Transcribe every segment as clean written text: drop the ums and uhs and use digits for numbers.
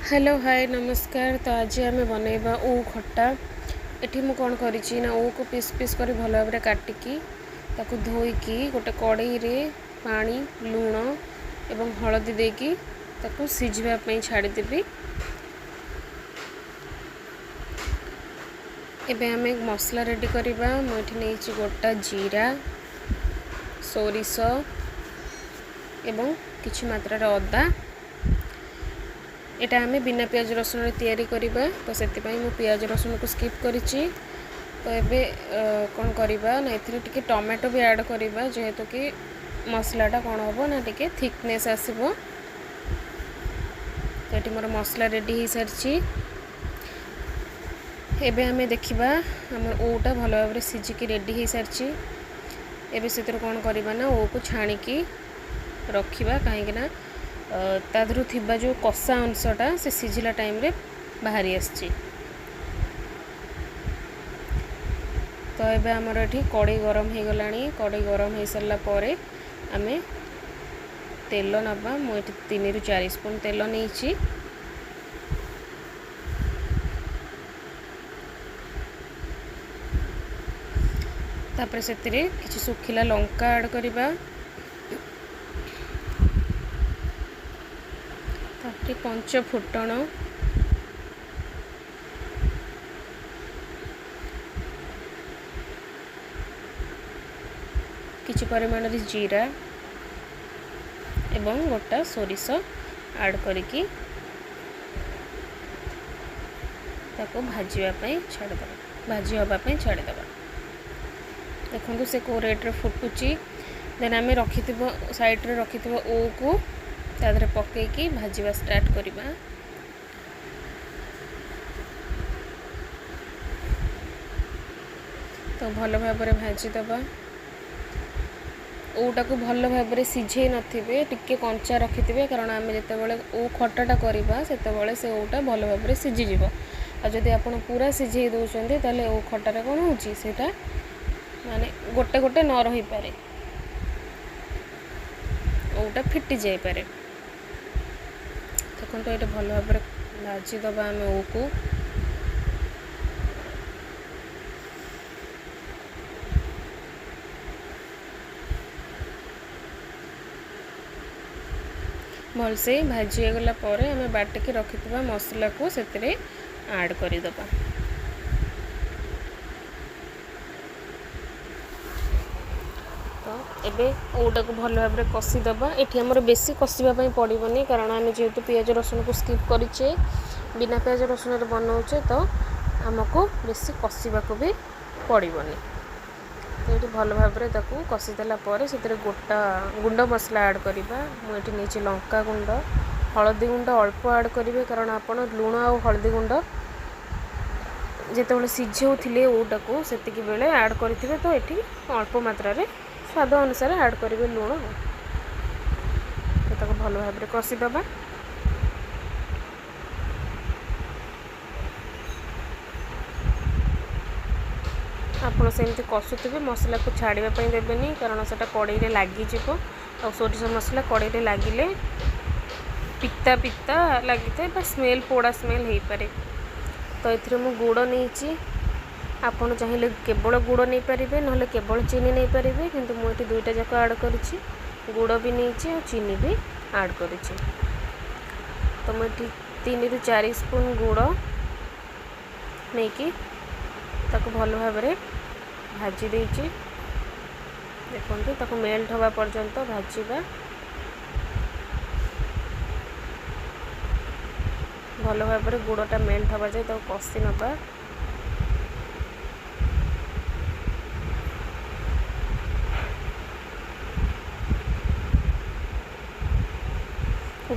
Hello hi ନମସ୍କାର। ତ ଆଜି ଆମେ ବନେଇବା ଓଉ ଖଟା। ଏଠି ମୁଁ କ'ଣ କରିଛି ନା ଓଉକୁ ପିସ୍ ପିସ୍ କରି ଭଲ ଭାବରେ କାଟିକି ତାକୁ ଧୋଇକି ଗୋଟେ କଡ଼େଇରେ ପାଣି, ଲୁଣ ଏବଂ ହଳଦୀ ଦେଇକି ତାକୁ ସିଝିବା ପାଇଁ ଛାଡ଼ିଦେବି। ଏବେ ଆମେ ମସଲା ରେଡ଼ି କରିବା। ମୁଁ ଏଠି ନେଇଛି ଗୋଟା ଜିରା, ସୋରିଷ ଏବଂ କିଛି ମାତ୍ରାରେ ଅଦା। ଏଇଟା ଆମେ ବିନା ପିଆଜ ରସୁଣରେ ତିଆରି କରିବା, ତ ସେଥିପାଇଁ ମୁଁ ପିଆଜ ରସୁଣକୁ ସ୍କିପ୍ କରିଛି। ତ ଏବେ କ'ଣ କରିବା ନା ଏଥିରେ ଟିକେ ଟମାଟୋ ବି ଆଡ଼୍ କରିବା, ଯେହେତୁ କି ମସଲାଟା କ'ଣ ହେବ ନା ଟିକେ ଥିକନେସ୍ ଆସିବ। ତ ଏଠି ମୋର ମସଲା ରେଡ଼ି ହେଇସାରିଛି। ଏବେ ଆମେ ଦେଖିବା ଆମର ଓଉଟା ଭଲ ଭାବରେ ସିଝିକି ରେଡ଼ି ହେଇସାରିଛି। ଏବେ ସେଥିରୁ କ'ଣ କରିବା ନା ଓଉକୁ ଛାଣିକି ରଖିବା, କାହିଁକିନା ତା ଦେହରୁ ଥିବା ଯେଉଁ କଷା ଅଂଶଟା ସେ ସିଝିଲା ଟାଇମ୍ରେ ବାହାରି ଆସିଛି। ତ ଏବେ ଆମର ଏଠି କଡ଼େଇ ଗରମ ହେଇଗଲାଣି। କଡ଼େଇ ଗରମ ହେଇସାରିଲା ପରେ ଆମେ ତେଲ ନେବା। ମୁଁ ଏଠି 3ରୁ 4 ସ୍ପୁନ୍ ତେଲ ନେଇଛି। ତାପରେ ସେଥିରେ କିଛି ଶୁଖିଲା ଲଙ୍କା ଆଡ଼୍ କରିବା। ତାପରେ ପଞ୍ଚ ଫୁଟଣ, କିଛି ପରିମାଣରେ ଜିରା ଏବଂ ଗୋଟା ସୋରିଷ ଆଡ଼୍ କରିକି ତାକୁ ଭାଜିବା ପାଇଁ ଛାଡ଼ିଦେବା, ଭାଜି ହେବା ପାଇଁ ଛାଡ଼ିଦେବା। ଦେଖନ୍ତୁ ସେ କେଉଁ ରେଟ୍ରେ ଫୁଟୁଛି। ଦେନ୍ ଆମେ ରଖିଥିବ ସାଇଡ଼୍ରେ ରଖିଥିବା ଓଉକୁ ତା ଦେହରେ ପକେଇକି ଭାଜିବା ଷ୍ଟାର୍ଟ କରିବା। ତ ଭଲ ଭାବରେ ଭାଜିଦେବା। ଓଉଟାକୁ ଭଲ ଭାବରେ ସିଝେଇ ନଥିବେ, ଟିକେ କଞ୍ଚା ରଖିଥିବେ, କାରଣ ଆମେ ଯେତେବେଳେ ଓଉ ଖଟାଟା କରିବା ସେତେବେଳେ ସେ ଓଉଟା ଭଲ ଭାବରେ ସିଝିଯିବ। ଆଉ ଯଦି ଆପଣ ପୁରା ସିଝେଇ ଦେଉଛନ୍ତି ତାହେଲେ ଓଉ ଖଟାରେ କ'ଣ ହେଉଛି, ସେଇଟା ମାନେ ଗୋଟେ ଗୋଟେ ନ ରହିପାରେ, ଓଉଟା ଫିଟି ଯାଇପାରେ। ଦେଖନ୍ତୁ ଏଇଟା ଭଲ ଭାବରେ ଭାଜିଦେବା ଆମେ ଓଉକୁ। ଭଲସେ ଭାଜି ହେଇଗଲା ପରେ ଆମେ ବାଟିକି ରଖିଥିବା ମସଲାକୁ ସେଥିରେ ଆଡ଼୍ କରିଦେବା। ତ ଏବେ ଓଉଟାକୁ ଭଲ ଭାବରେ କଷିଦେବା। ଏଠି ଆମର ବେଶୀ କଷିବା ପାଇଁ ପଡ଼ିବନି, କାରଣ ଆମେ ଯେହେତୁ ପିଆଜ ରସୁଣକୁ ସ୍କିପ୍ କରିଛେ, ବିନା ପିଆଜ ରସୁଣରେ ବନାଉଛେ, ତ ଆମକୁ ବେଶୀ କଷିବାକୁ ବି ପଡ଼ିବନି। ତ ଏଠି ଭଲ ଭାବରେ ତାକୁ କଷିଦେଲା ପରେ ସେଥିରେ ଗୋଟା ଗୁଣ୍ଡ ମସଲା ଆଡ଼୍ କରିବା। ମୁଁ ଏଠି ନେଇଛି ଲଙ୍କା ଗୁଣ୍ଡ, ହଳଦୀ ଗୁଣ୍ଡ ଅଳ୍ପ ଆଡ଼୍ କରିବେ, କାରଣ ଆପଣ ଲୁଣ ଆଉ ହଳଦୀ ଗୁଣ୍ଡ ଯେତେବେଳେ ସିଝାଉଥିଲେ ଓଉଟାକୁ ସେତିକି ବେଳେ ଆଡ଼୍ କରିଥିବେ, ତ ଏଠି ଅଳ୍ପ ମାତ୍ରାରେ ସ୍ୱାଦ ଅନୁସାରେ ଆଡ଼୍ କରିବେ ଲୁଣ। ତ ତାକୁ ଭଲ ଭାବରେ କଷିଦେବା। ଆପଣ ସେମିତି କଷୁଥିବେ, ମସଲାକୁ ଛାଡ଼ିବା ପାଇଁ ଦେବେନି, କାରଣ ସେଟା କଡ଼େଇରେ ଲାଗିଯିବ। ଆଉ ସୋରିଷ ମସଲା କଡ଼େଇରେ ଲାଗିଲେ ପିତା ପିତା ଲାଗିଥାଏ ବା ସ୍ମେଲ୍, ପୋଡ଼ା ସ୍ମେଲ୍ ହେଇପାରେ। ତ ଏଥିରେ ମୁଁ ଗୁଡ଼ ନେଇଛି। ଆପଣ ଚାହିଁଲେ କେବଳ ଗୁଡ଼ ନେଇପାରିବେ, ନହେଲେ କେବଳ ଚିନି ନେଇପାରିବେ, କିନ୍ତୁ ମୁଁ ଏଠି ଦୁଇଟା ଯାକ ଆଡ଼୍ କରିଛି। ଗୁଡ଼ ବି ନେଇଛି ଆଉ ଚିନି ବି ଆଡ଼୍ କରିଛି। ତ ମୁଁ ଏଠି 3ରୁ 4 ସ୍ପୁନ୍ ଗୁଡ଼ ନେଇକି ତାକୁ ଭଲ ଭାବରେ ଭାଜି ଦେଇଛି। ଦେଖନ୍ତୁ ତାକୁ ମେଲ୍ଟ ହେବା ପର୍ଯ୍ୟନ୍ତ ଭାଜିବା। ଭଲ ଭାବରେ ଗୁଡ଼ଟା ମେଲ୍ଟ ହେବା ଯାଏ ତାକୁ କଷି ନେବା।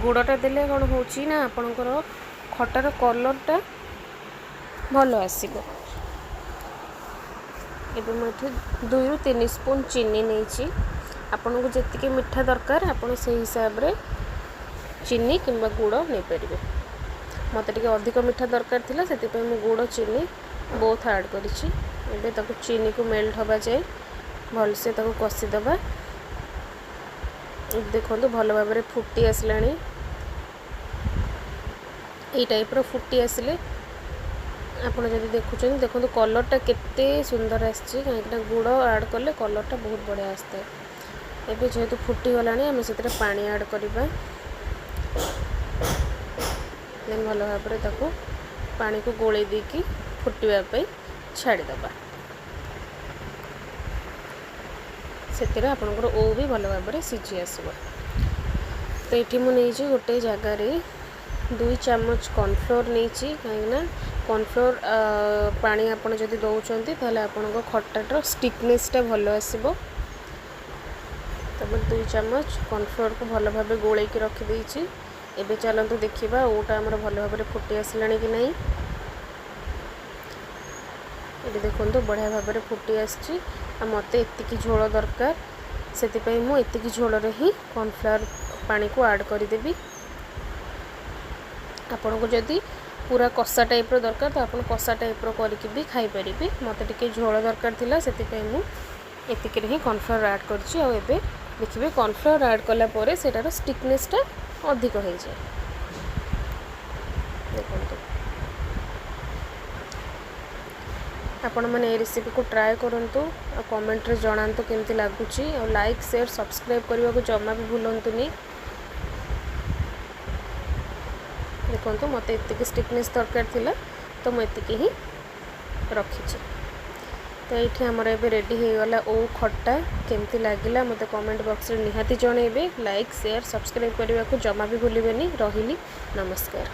ଗୁଡ଼ଟା ଦେଲେ କ'ଣ ହେଉଛି ନା ଆପଣଙ୍କର ଖଟାର କଲର୍ଟା ଭଲ ଆସିବ। ଏବେ ମୁଁ ଏଠି 2ରୁ 3 ସ୍ପୁନ୍ ଚିନି ନେଇଛି। ଆପଣଙ୍କୁ ଯେତିକି ମିଠା ଦରକାର ଆପଣ ସେଇ ହିସାବରେ ଚିନି କିମ୍ବା ଗୁଡ଼ ନେଇପାରିବେ। ମୋତେ ଟିକେ ଅଧିକ ମିଠା ଦରକାର ଥିଲା, ସେଥିପାଇଁ ମୁଁ ଗୁଡ଼ ଚିନି ବୋଥ୍ ଆଡ଼୍ କରିଛି। ଏବେ ତାକୁ ଚିନିକୁ ମେଲ୍ଟ ହେବା ଯାଏ ଭଲସେ ତାକୁ କଷିଦେବା। ଦେଖନ୍ତୁ ଭଲ ଭାବରେ ଫୁଟି ଆସିଲାଣି। ଏଇ ଟାଇପ୍ର ଫୁଟି ଆସିଲେ ଆପଣ ଯଦି ଦେଖୁଛନ୍ତି, ଦେଖନ୍ତୁ କଲର୍ଟା କେତେ ସୁନ୍ଦର ଆସିଛି, କାହିଁକିନା ଗୁଡ଼ ଆଡ଼୍ କଲେ କଲର୍ଟା ବହୁତ ବଢ଼ିଆ ଆସିଥାଏ। ଏବେ ଯେହେତୁ ଫୁଟିଗଲାଣି, ଆମେ ସେଥିରେ ପାଣି ଆଡ଼୍ କରିବା। ଦେନ୍ ଭଲ ଭାବରେ ତାକୁ ପାଣିକୁ ଗୋଳେଇ ଦେଇକି ଫୁଟିବା ପାଇଁ ଛାଡ଼ିଦେବା। ସେଥିରେ ଆପଣଙ୍କର ଓଉ ବି ଭଲ ଭାବରେ ସିଝି ଆସିବ। ତ ଏଠି ମୁଁ ନେଇଛି ଗୋଟେ ଜାଗାରେ 2 ଚାମଚ କର୍ଣ୍ଣଫ୍ଲୋର୍ ନେଇଛି, କାହିଁକିନା କର୍ଣ୍ଣଫ୍ଲୋର୍ ପାଣି ଆପଣ ଯଦି ଦେଉଛନ୍ତି ତାହେଲେ ଆପଣଙ୍କ ଖଟାର ଷ୍ଟିକନେସ୍ଟା ଭଲ ଆସିବ। ତାପରେ 2 ଚାମଚ କର୍ଣ୍ଣଫ୍ଲୋର୍କୁ ଭଲ ଭାବେ ଗୋଳେଇକି ରଖିଦେଇଛି। ଏବେ ଚାଲନ୍ତୁ ଦେଖିବା ଓଉଟା ଆମର ଭଲ ଭାବରେ ଫୁଟି ଆସିଲାଣି କି ନାହିଁ। ଏଠି ଦେଖନ୍ତୁ ବଢ଼ିଆ ଭାବରେ ଫୁଟି ଆସିଛି। ଆଉ ମୋତେ ଏତିକି ଝୋଳ ଦରକାର, ସେଥିପାଇଁ ମୁଁ ଏତିକି ଝୋଳରେ ହିଁ କର୍ଣ୍ଣଫ୍ଲାୱାର ପାଣିକୁ ଆଡ଼୍ କରିଦେବି। ଆପଣଙ୍କୁ ଯଦି ପୁରା କଷା ଟାଇପ୍ର ଦରକାର ତ ଆପଣ କଷା ଟାଇପ୍ର କରିକି ବି ଖାଇପାରିବେ। ମୋତେ ଟିକେ ଝୋଳ ଦରକାର ଥିଲା, ସେଥିପାଇଁ ମୁଁ ଏତିକିରେ ହିଁ କର୍ଣ୍ଣଫ୍ଲାୱାର ଆଡ଼୍ କରିଛି। ଆଉ ଏବେ ଦେଖିବେ କର୍ଣ୍ଣଫ୍ଲାୱାର ଆଡ଼୍ କଲା ପରେ ସେଇଟାର ଷ୍ଟିକନେସ୍ଟା ଅଧିକ ହେଇଯାଏ। ଦେଖନ୍ତୁ ଆପଣମାନେ ଏ ରେସିପିକୁ ଟ୍ରାଏ କରନ୍ତୁ ଆଉ କମେଣ୍ଟରେ ଜଣାନ୍ତୁ କେମିତି ଲାଗୁଛି। ଆଉ ଲାଇକ୍, ସେୟାର, ସବସ୍କ୍ରାଇବ୍ କରିବାକୁ ଜମା ବି ଭୁଲନ୍ତୁନି। ଦେଖନ୍ତୁ ମୋତେ ଏତିକି ଷ୍ଟିକନେସ୍ ଦରକାର ଥିଲା, ତ ମୁଁ ଏତିକି ହିଁ ରଖିଛି। ତ ଏଇଠି ଆମର ଏବେ ରେଡ଼ି ହେଇଗଲା ଓଉ ଖଟା। କେମିତି ଲାଗିଲା ମୋତେ କମେଣ୍ଟ ବକ୍ସରେ ନିହାତି ଜଣାଇବେ। ଲାଇକ୍, ସେୟାର, ସବସ୍କ୍ରାଇବ୍ କରିବାକୁ ଜମା ବି ଭୁଲିବେନି। ରହିଲି, ନମସ୍କାର।